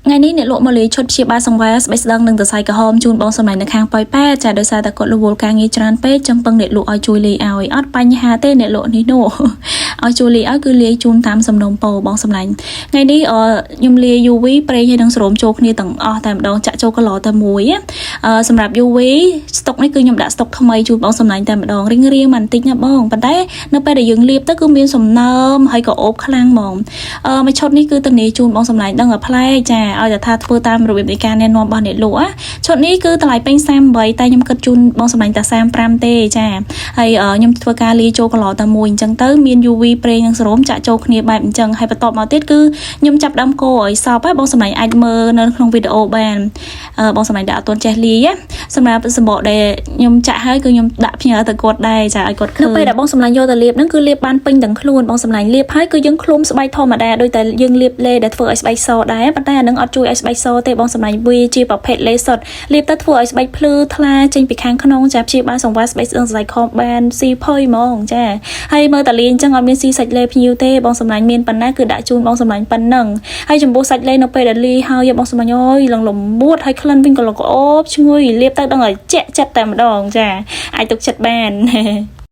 ថ្ងៃនេះអ្នកលក់មកលាយឈុតព្យាបាលសង្វារស្បែកស្ដឹងនិងសរសៃក្រហមជូនបងសម្លាញ់នៅខាងប៉ោយប៉ែតចាដោយសារតែគាត់រវល់ការងារច្រើនពេកចឹងពឹងអ្នកលក់ឲ្យជួយលាយឲ្យអត់បញ្ហាទេអ្នកលក់នេះនោះ ឲ្យជួយលាយឲ្យគឺលាយជូនតាមសំណូមពរបងសម្លាញ់ថ្ងៃនេះអឺខ្ញុំលាយ UV ប្រេងហើយនឹងសេរ៉ូមចូលគ្នាទាំងអស់តែម្ដងចាក់ចូលកឡតែមួយណាអឺសម្រាប់ UV ស្តុកនេះគឺខ្ញុំដាក់ស្តុកថ្មីជូនបងសម្លាញ់តែម្ដងរៀងរៀងបន្តិចណាបងប៉ុន្តែនៅពេលដែលយើងលាបទៅគឺមានសំណើមហើយក៏អូបខ្លាំងហ្មងអឺមួយឈុតនេះគឺធានាជូនបងសម្លាញ់ដឹងឲ្យប្លែកចាឲ្យតែថាធ្វើតាមរបៀបនៃការណែនាំរបស់អ្នកលក់ណាឈុតនេះគឺតម្លៃពេញ38តែខ្ញុំគិតជូនបងសម្លាញ់តែ35ទេចាហើយខ្ញុំធ្វើការលាយចូលកឡតែមួយអញ្ចឹងទៅមាន UV ប្រេងនិងសេរ៉ូមចាក់ចូលគ្នាបែបអញ្ចឹងហើយបន្ទាប់មកទៀតគឺខ្ញុំចាប់ដើមកូរឲ្យសពហើយបងសម្លាញ់អាចមើលនៅក្នុងវីដេអូបានបងសម្លាញ់ដាក់អត់ទាន់ចេះលាយណាសម្រាប់សម្បកដែលខ្ញុំចាក់ហើយគឺខ្ញុំដាក់ផ្ញើទៅគាត់ដែរចាឲ្យគាត់ឃើញនៅពេលដែលបងសម្លាញ់យកទៅលាបហ្នឹងគឺលាបបានពេញទាំងខ្លួនបងសម្លាញ់លាបហើយគឺយើងឃ្លុំស្បែកធម្មតាដូចតែយើងលាបលេដែលធ្វើឲ្យស្បែកសដែរប៉ុន្តែអានឹងអត់ជួយឲ្យស្បែកសទេបងសម្លាញ់វាជាប្រភេទលេសុតលាបទៅធ្វើឲ្យស្បែកភ្លឺថ្លាចេញពីខាងក្នុងចាព្យាបាលសង្វារស្បែកស្អឹងសរសៃខំបានស៊ីផុយហ្មងចាហើយមើលតាលីអញ្ចឹងអត់មានស៊ីសាច់លេភ្ញៀវទេបងសម្លាញ់មានប៉ុណ្ណាគឺដាក់ជូនបងសម្លាញ់ប៉ុណ្ណឹងហើយចំពោះសាច់លេនៅពេលដែលលីហើយបងសម្លាញ់អើយឡើងលមួតហើយក្លិនវិញក៏លក្អូបឈ្ងុយលាបទៅដឹងឲ្យជែកចិត្តតែម្ដងចាអាចទុកចិត្តបាន។